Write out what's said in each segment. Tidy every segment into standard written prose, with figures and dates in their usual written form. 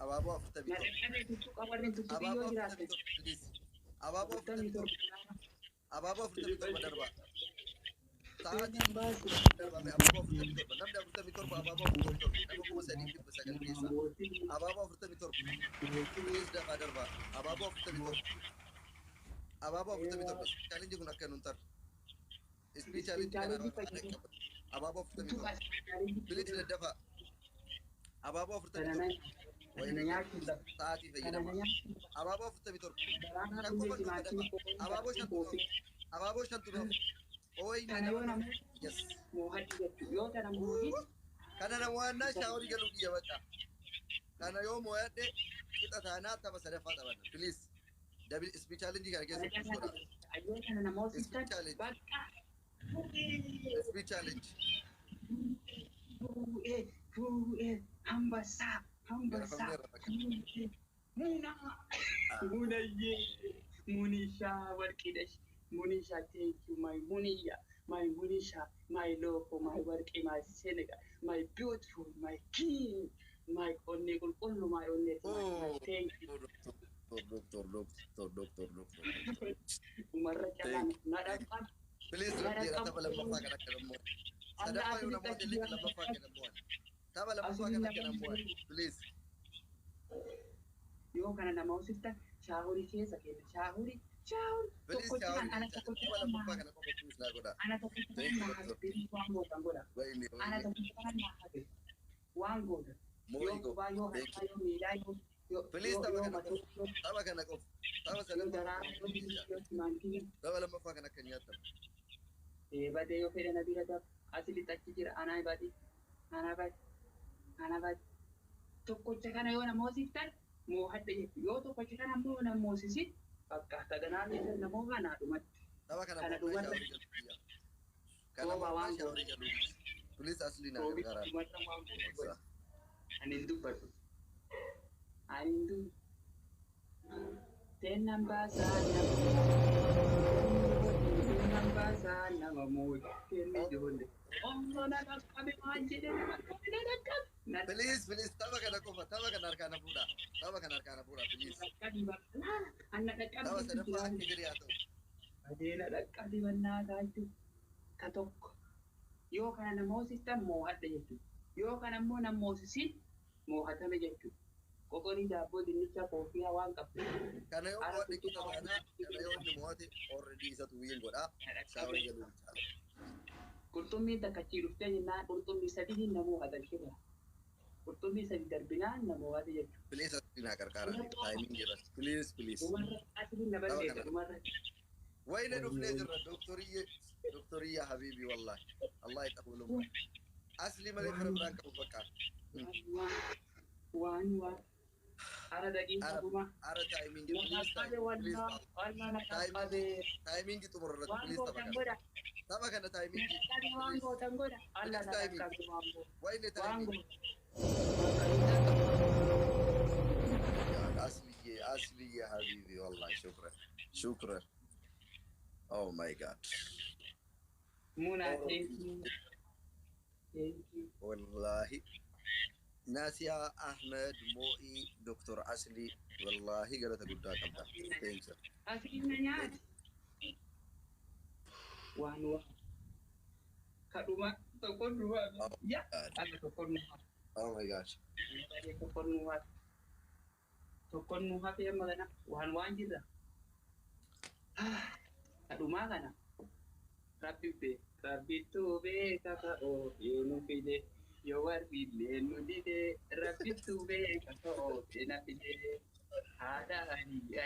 Abaaboo Na 47. dhaqqabee tuttuqa warri tuttuqii Abaaboo yoo jiraate. 47, please. Abaaboo 47. 47. Abaaboo 47 darbaa. Sa'aatii Seenaan baasu. darbame abaaboo 47. Namni 47, abaaboo 47, nama 3900 keessaa. Abaaboo 47. Please, dafaa darbaa. Abaaboo 47. Abaaboo 47. Challenge kun akka nun tarre. Speed challenge kana qabu. Abaaboo Tuttuqa 47. Please, daddafaa. Abaaboo Kana 47. na nyaachuun dha. Sa'aatii Kana na fayyadamaa. nyaachuun dha. Abaaboo 47. Daraaraan Shan dhumee qofa nuuf timaatimii dafa. kopheen Abaaboo cabsii shantu koofii. nuuf. Abaaboo shantu nuuf. Ooyi. Kana yoo namoonni Yes. moo'adhu jechuudha. Yoo kana moo'in Kana nama waannaa shower galuu biyya bakka. Kana yoo moo'adhe qixa taanaa tapha sadaffaa taphanna. Please. Double speed challenge kana kana keessa push godha. Yoo kana namoota Speed challenge. bakka Speed challenge. fuudhee fuudhee hambassaa hambassaa Garafamneerra bakka. fuudhee muunaa munayyee munishaa warqiidhash munishaa, thank you, my muniya, my munisha, my loko, my warqi, my Senegal, my beautiful, my king, my onnee qulqullu, my onnee. Oh. Thank you. Doctor, doctor, doctor, doctor. Umarra calaan na dhaqqab. Please, rabbiidha, tapha lammaffaa kana akka nammoo. Sadaffaa yoo namoota illee lammaffaa akka nammoo. Tapha lammaffaa kana akka nammoo. Please. Yoo kana nama hosiftan shower keessa kenna, shower, shower. Please, Tokkochi shower kan ana keessa. tokkochi Tapha kan lammaffaa kana qofa please naa godhaa. ana tokkochi kan na hafe waan gootan godha. Wayne Ana wayne. tokkochi kan na hafe waan goota yoo Moo'i go. qubaa yoo Thank harkaa yoo miilaa yoo yoo Please, yoo tapha yoo kana mataa qofa. yoo Tapha kana qofa. Tapha yoo sadaffaa. daraaraa yoo yoo timaatimii. Tapha lammaffaa kana akka nyaatamu. Badee yoo fedhe na bira dab asii achi jira, anaa badi, ana badi, ana badi. Tokkocha kana yoo nama hoosiftan moo'adhe jechuudha. Yoo tokkocha kana immoo nama hoosisin bakka taganaa keessan namoo kanaa dhumatti. Tapha kana Kana mo'annaa dhumarra shower galuu biyya. Kana Rooba mo'annaa waan shower goote. galuu. Please, asli naa Roobi gargaaraa. dhumarra waan goote godhe. Ani hin dubbadhu. Ani hin dubbadhu. Seenaan baasaa nama seenaan baasaa nama moo'e kenne ijoollee. Osoo na dhaqqabe maal jedhe, na dhaqqabe, na dhaqqabe. Na Please, please, tapha kana qofa, tapha kana harkaa na fuudhaa. Tapha kana harkaa na fuudhaa, please. dhaqqabi bakka anna dhaqqabi Tapha jechuun sadaffaa jiraatu. akka gadi haa ta'u. Adeela dhaqqabi bannaa taachuu ka tokko. Yoo kana nama hoosistan moo'adha jechuudha. Yoo kana immoo nama hoosisin moo'atame jechuudha. Qoqorii daabboo dinnicha koofiyaa waan qabdu. Kana yoo Ara mo'adhe qixa tuttuqa waan taanaa, kana yoo inni mo'ate already isatu win godhaa. Shower galuu bichaadha. Qurxummii takka achii dhuftee jennaan qurxummii sadii nama hatan shirra. Qurxummii sadi darbinaan nama hate jechuudha. Please, asli naa qarqaaraa. Timing jira. Please, please. Dhumarra asii na balleessa dhumarra. Wayne dhufnee jirra doktoriyye, doktoriyya habiibi, wallahi. Allah يتقبل. Asli malee fira biraan qabu bakka. Waan waan ara daqiiqaa Ara dhuma. ara timing, Na please, dhaqqabe timing, please. wallaa wallaa na dhaqqabe. Timing xumura irratti Waan please, tapha gootan kana. godha. Tapha kana Na timing. dhaqqabe, waan gootan godha. Allah na Please, timing. dhaqqabe, waan gootan. Wayne Waan timing. gootan. أصلي أصلي يا حبيبي، والله شكرا شكرا، oh my God. Muna, thank you. Thank you. والله ناسيا أحمد موئي دكتور أصلي، والله قالت قدام قبل, thank you. Asii na nyaati. Waan waan. Kadhuma tokko duwwaa. Ya. Alla tokko nu hafe. Oh my God. Tokko nu hafe. Tokko nu hafe amma kana waan waan jirra. Kadhumaa kana. Rabbi beeka. Rabbittuu beeka ka'oo nu fide. Yoo warri illee nu dide. Rabbittuu beeka ka'oo na fide. Haadha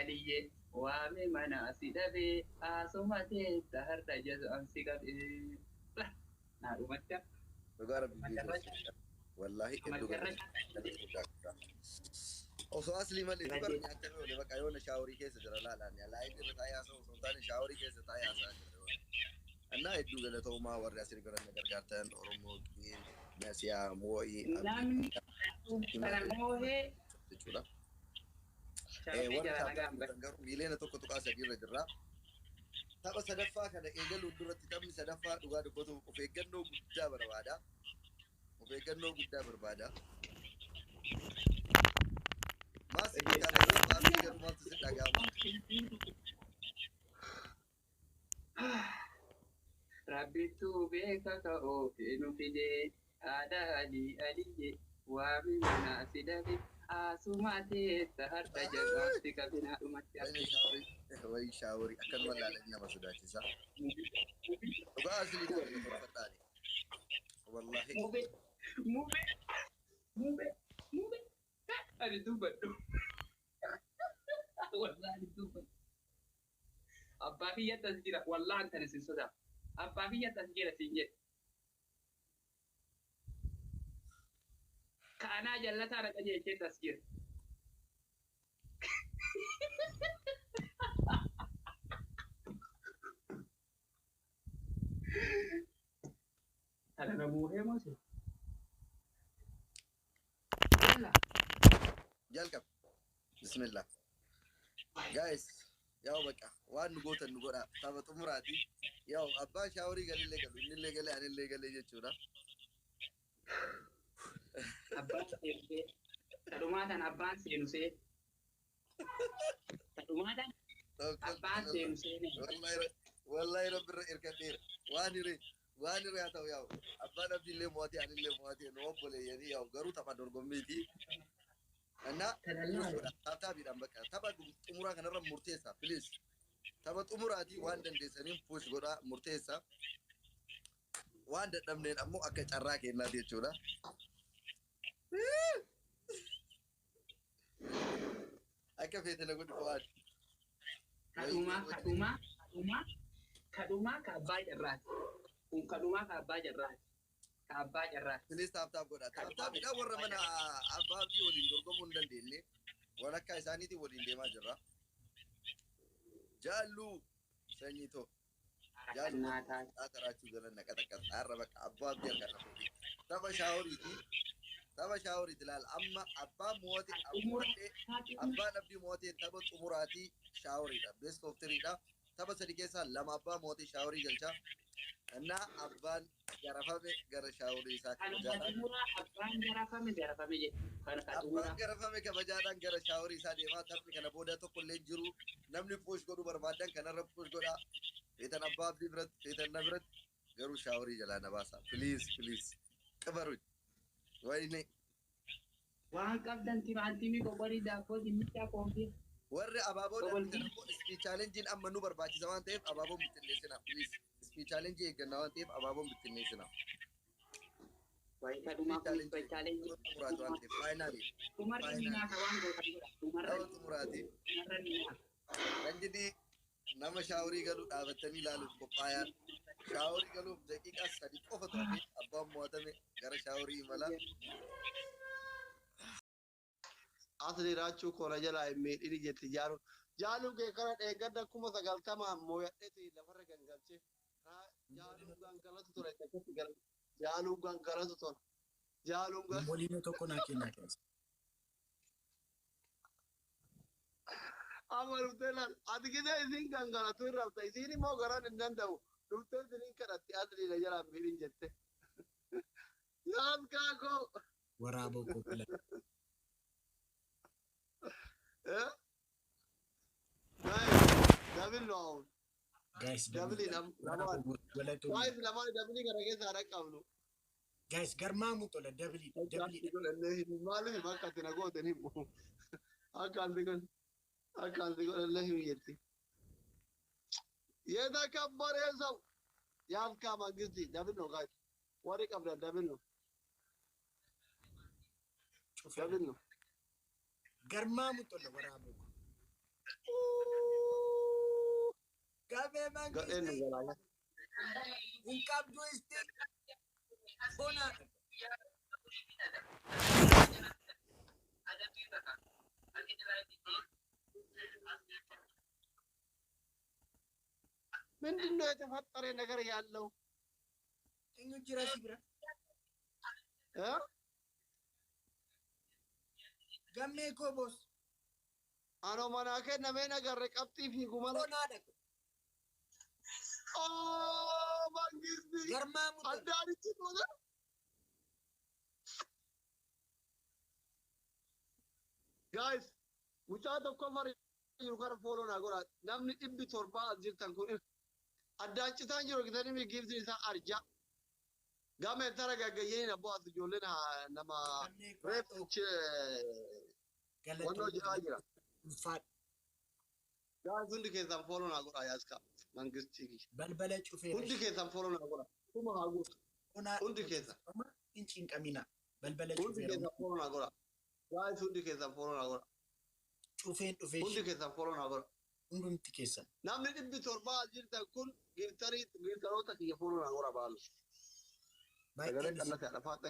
aliyyee waame mana si dhabee haasoma teessa har'a jazaan si qabee. Naa dhumatti Dhugaa rabbi wallahi hedduu osoo aslii malee dubar nyaachaa oole bakka yoona shower keessa jira laalaan live irra taa'ee haasa'u osoo hin taane shower keessa taa'ee haasa'aa jira. Annaa hedduu galatoomaa warri asii biran na gargaartan, Oromoo Nasiyaa Moo'ii Namni kana moohee jechuudha. Shamarree Warri jala nagaan taphatan garuu 1.3 miliyoona irra jirra. Tapha sadaffaa kana eegaluun duratti, taphni sadaffaa dhugaa dubbatuuf of eeggannoo guddaa barbaada. Of eeggannoo guddaa barbaada. Rabbittuu beeka ka oofee nu fidee haadha alii aliyye waami manaa si dhabe haasuma teessa harka jabaatti qabinaa dhumatti. Wayne shaaworii, wayi shaaworii akkanuma ilaalanii nama sodaachisa. Dhugaa asilii ta'e tolfadhaani. Wallahi. Mube, mube, mube, mube. Ani dubbadhu. Wallahi ani dubbadhu. Abbaa kiyyatti as jira. Wallahi an kana sin sodaa. Abbaa kiyyatti as jira siin jedhe. Kaanaa jallataa na qajeelcheetti as jira. Kana na buufee moo si? Yalla. Jalqab. Bismillah. Guys, yaa'u baqa waan nu gootan nu godha. Tapha xumuraati. Yaa'u abbaan shaaworii galillee galu innillee galee anillee galee jechuudha. Abbaan seenusee. Kadhumaa tan abbaan seenusee. Kadhumaa tan abbaan seenusee. Wallahi rabbirra irkadheera. Waan hiree waan hiree haa ta'u yaa'u. Abbaan abdiillee mo'atee anillee mo'atee nu obboleeyyanii yaa'u garuu tapha dorgommiiti. Innaa taaptaabiidhaan bakka tapha xumuraa kanarra murteessa, please. Tapha xumuraatii waan dandeessaniin push godhaa murteessa. Waan dadhabneen ammoo akka carraa kennaati jechuudha. Akka feete na godhi fo'aad. Kadhumaa, kadhumaa, kadhumaa, kadhumaa ka abbaa carraati. Kun kadhumaa ka abbaa carraati. Ka abbaa carraati. Please tap tap godha. Tap taapidhaan warra mana abbaa abdii waliin dorgomuu hin dandeenye walakkaa isaaniitiin waliin deemaa jirra. Jaalluu sanyii too. Jaalluu Naataa. Xaataraachuu jala naqa xaqqaxxaarra bakka abbaa abdii harkaa fuudhi. Tapha shaaworiiti. Tapha shaaworiiti ilaala. Amma abbaan mo'ate mo'atee abbaan abdii mo'atee tapha xumuraatii shaaworiidha. Best of threedha. Tapha sadi keessaa lama abbaa mo'atee shaaworii galcha. Innaa abbaan garafame gara shaaworii isaa Kan kabajaadhaan. xumuraa abbaan garafame garafame jedhe. Kan Abbaan xumuraa. garafame kabajaadhaan gara shaaworii isaa deemaa. Taphni kana booda tokko illee hin jiru. Namni push godhuu barbaadan kanarra push godhaa. Feetan abbaa abdii biratti, feetan na biratti garuu shaaworii jalaa na baasa. Please, please. Qabaru. Wayne. Waan qabdan timaatimii qoqqorii daabboo dinnichaa koofii. Warri abaaboo Oboltii. darbitan ammoo speed challengein amma nu barbaachisa waan ta'eef abaaboon bittinneessina. Please. Speed challenge eeggannaa waan ta'eef abaaboon bittinneessina. Wayi kadhumaa kun speed challenge. Xumuraati waan ta'eef finally. Dhumarra ni nyaata waan gootan godha. Dhumarra Tapha xumuraati. dhumarra ni nyaata. Kan nama shaaworii galuu dhaabattanii ilaaluuf qophaayaa. Shaaworii galuuf daqiiqaa 3 qofa hafe. Abbaan mo'atame gara shaaworii imala. Asli raachuu koona jalaa hin miidhini jetti jaalu. Jaaluu kee kana dheeggadda 90,000 mooyadheeti lafarra gangalche. Jaaluu gangalatu ture akkatti gara. Jaaluu gangalatu ture. Jaaluu gan. Waliin tokko naa kennaa keessa. Amma dhuftee laal. Ati gisee isin gangalatu hin rafta. Isiin immoo garaan hin danda'u. Dhuftee isiniin kadhatti asli na jalaa hin miidhin jette. Yaas kaakoo. Waraaboo koo fila. Eh? Guys, double no. Guys, Double lamaan. Galatoomii. Guys, lamaan double kana keessaa dhaqqabnu. Guys, garmaamu tola double double. Maaliif akka ati na goote hin himu. Akka ati godhe akka ati godhe himu jetti. የተከበረ ሰው የአፍሪካ መንግስት double ነው guys. Warri qabdan double ነው double ነው። Garmaamu tola waraaboo koo. Gabee Gadheen nu mangisti jalaa. hin qabdu isti bonaadha. ምንድን ነው የተፈጠረ ነገር ያለው? Eenyu jira si bira? እ? Gammee koo boos. Anoo manaa kennamee nagarre qabxii fiigu malee. Bonaadha. ኦ መንግስት Garmaamu tola. አዳሪች ሆነ guys, mucaa tokko jiru kana follow naa godhaa. Namni 700 as jirtan kun addaan citaan jiru argitanii giiftiin isaa arja. Gama tara gaggayyeen abboo as ijoolleen nama Gammee koo reef wannoo jedhaa galatoomii jira. ulfaadhu. Guys, hundi keessan follow naa godhaa yaaska mangistii kiyya. Balbala cufeera. Hundi keessan follow naa godhaa. Kuma haa guutu. Foonaa Hundi keessan. hin cinqamina. Balbala Hundi cufeera. keessan follow naa godhaa. Guys, hundi keessan follow naa godhaa. Cufeen dhufee Hundi keessan follow naa godhaa. hundumti keessan. Namni 700 as jirtan kun giiftarii giiftaroota kiyya follow naa godhaa baalu. Sagalee Baay'een isin qallate haadha faaxe.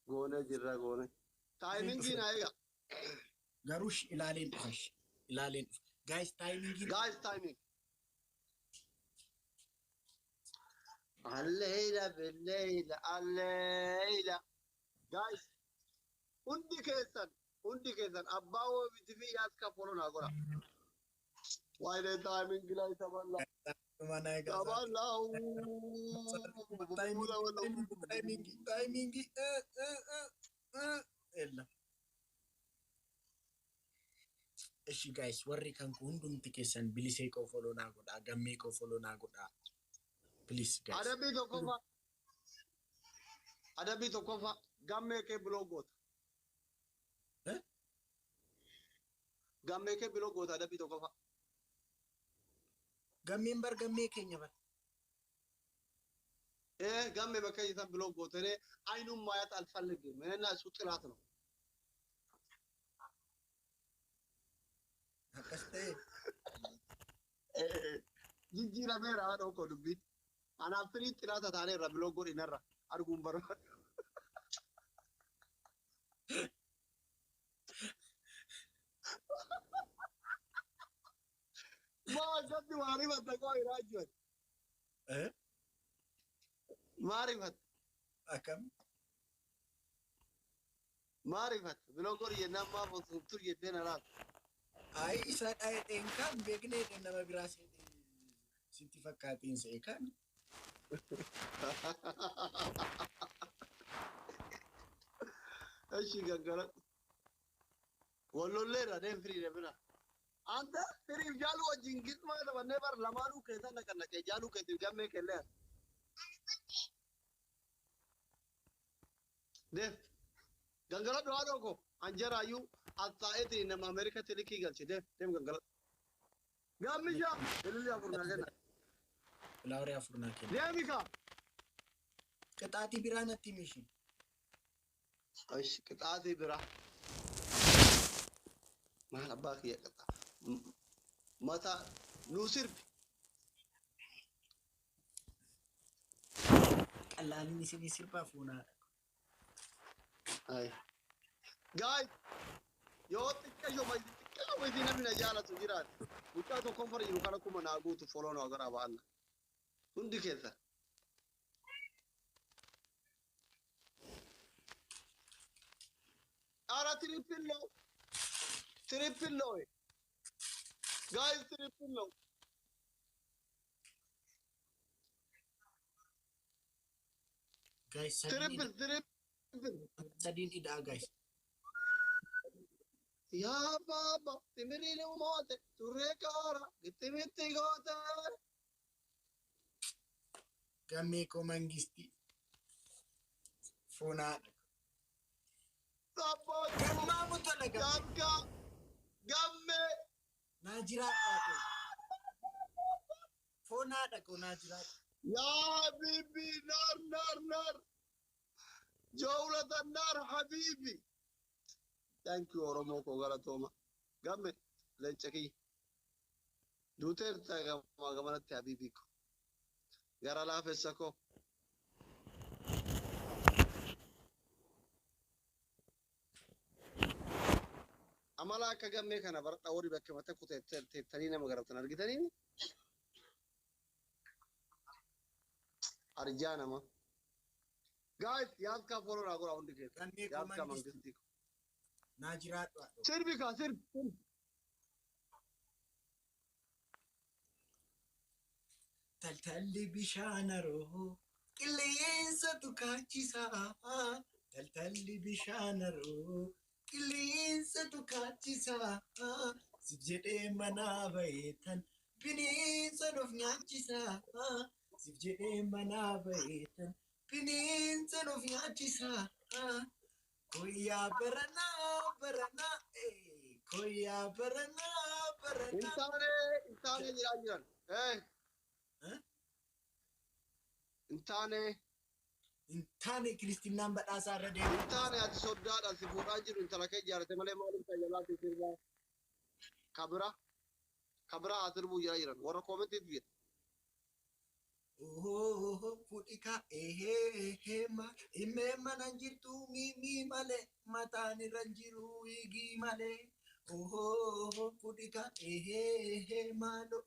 Goonee jirra goonee. Timingii naa eega. Garuu ilaaleen dhufa. Ilaaleen dhufa. Guys, timingii Guys, timing. Alleeyla billeeyla alleeyla. Guys, hundi keessan abbaa woobiti fi yaaska follow naa godha. Waayee timing laa tapalla. mana egaa. Tapalla. Timingii, timingii, ella. Ishi guys, warri kan kun hundumti keessan bilisee koo follow naa godhaa, gammee koo follow naa godhaa. Please guys. Adabbii tokkoffaa. Adabbii tokkoffaa gammee kee block goota. Eh? Gammee kee block goota adabbii tokkoffaa. Gammeen bar gammee keenya bar. Eh, gammee bakka isaan block goota እኔ አይኑን ማየት አልፈልግም። እኔና እሱ ጥላት ነው። Akkas ta'e. Jijjiirameera haadha koo dubbiin. Anaaf firii xilaata taaneerra block godhinarra arguun barbaadu. Maa akkatti waa rifatta koo hiraa jiran. Eh? Maa rifatta? Akkam? Maa rifatta? Block godhi jennaan maaf osoo tur jettee na laata? Ayi isa dhayeen kan beeknee nama biraa sitti fakkaateen se'e kan. Eshi gaggara. Wallolleerra deem firii deemina. Anta firiif jaaluu wajjin gismaa taphannee bar lamaanuu keessa naqannaqee jaaluu keetiif gammee kellee. Deem. Gangaladhu haadhoo koo anjaraayyuu as taa'eetiin nama Ameerikaatti likii galche deem deem gangaladhu. Gaammishaa ililli afur naa kenna. Flowerii afur naa kenna. Deemi kaa. Qixaatii biraa natti himi ishii. Ish qixaatii biraa. Maal abbaa kiyya qixaa. Mataa nuu sirbi. Qallaaliin isinii sirbaa fuunaadha. Ay. Guys, yoo xiqqeeshoo xiqqeeshoo isin namni na jaalatu jiraate mucaa tokkoon fara jiru kana kuma naa guutu follow naa godhaa ba'alla. Hundi keessa. Ara triple ነው. Triple ነው. Guys, triple ነው. Guys, sadiin Triple, triple. sadiin hidhaa guys. Yaa baaba, timiriin moote, turree kaara, gittimitti goote. Gammee koo mangistii. Fuunaadha. Sabboo, Gammaamu tola gammee. gaaggaa, gammee. Naa jiraadhaa koo. Foonaadha koo naa jiraadha. yaa habiibi, naar, naar, naar. Jawlata naar habiibi. Thank you Oromoo koo galatooma. Gamme leenca kiyya. Duuteerta gamaa gamanatti habiibii koo. Gara laafessa koo. Amala akka gammee kana baradha warri bakka mata kuteettanii nama garabtan argitanii? Arjaa nama. Guys, yaadkaa follow naa godhaa hundi keessa. Gammee koo Yaadkaa mangistii. mangistii koo. Naa jiraadhu haadha. Sirbi kaa sirbi. Taltalli bishaan haroo qilleensatu kaachisaa. Taltalli bishaan haroo qilleensatu kaachisa. Siif jedhee manaa baheetan bineensa of nyaachisa. Siif jedhee manaa baheetan bineensa of nyaachisa. Koyyaa baranaa baranaa, koyyaa baranaa baranaa. Intaane intaane jedhaa jiran. Eh? Intaane. Intaane kiristinnaan badhaasaa irra deemu. Intaane, ati soddaadha, si fuudhaa jiru. Intala kee ijaarate malee maaliif tajaajilaa sirbaa? Kabira kabira haa sirbuu jira jiran warra koomentiif jira. Oho, fudhika ehee ma imee mana jirtu mimi malee, mataan irra jiru wiigii malee. Oho, fudhika ehee maalo.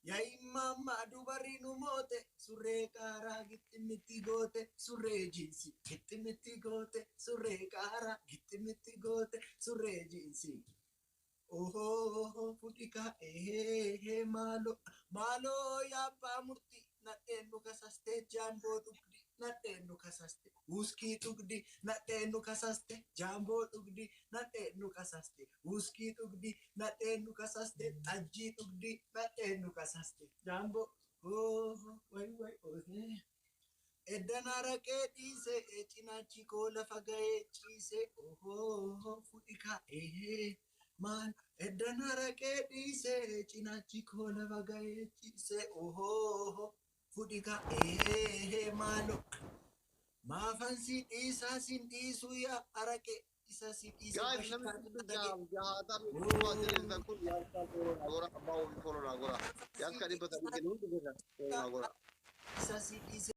Yaa dubarri nu moote, surree qaaraa gixximitti goote, surree jiinsi gixximitti goote, surree qaaraa gixximitti goote, surree jiinsi. Oho, fudhika ehee maalo maaloo, yaabbaa murtii nadheen nu kasaste, jaamboo dhugdi nadheen nu kasaste, wuskii dhugdi nadheen nu kasaste, jaamboo dhugdi nadheen nu kasaste, wuskii dhugdi nadheen nu kasaste, xajjii dhugdi nadheen nu kasaste, jaamboo. Oh, way way ohee. Eddan araqee dhiise, cinaachi koo lafa ga'ee ciise. Ohoo, fudhika ehee maal. Eddan araqee dhiise, cinaachi koo lafa ga'ee ciise. Ohoo, fudhika ehee maalo. Maafan si dhiisaa, sin dhiisuu yaa araqee, isa si dhiise. Guys, namni 660 asirra kun yaaskaa follow naa gora, abbaa ofii follow naa gora. Yaaskaa 300 kennu hundi keessa follow naa gora. Isa si dhiise.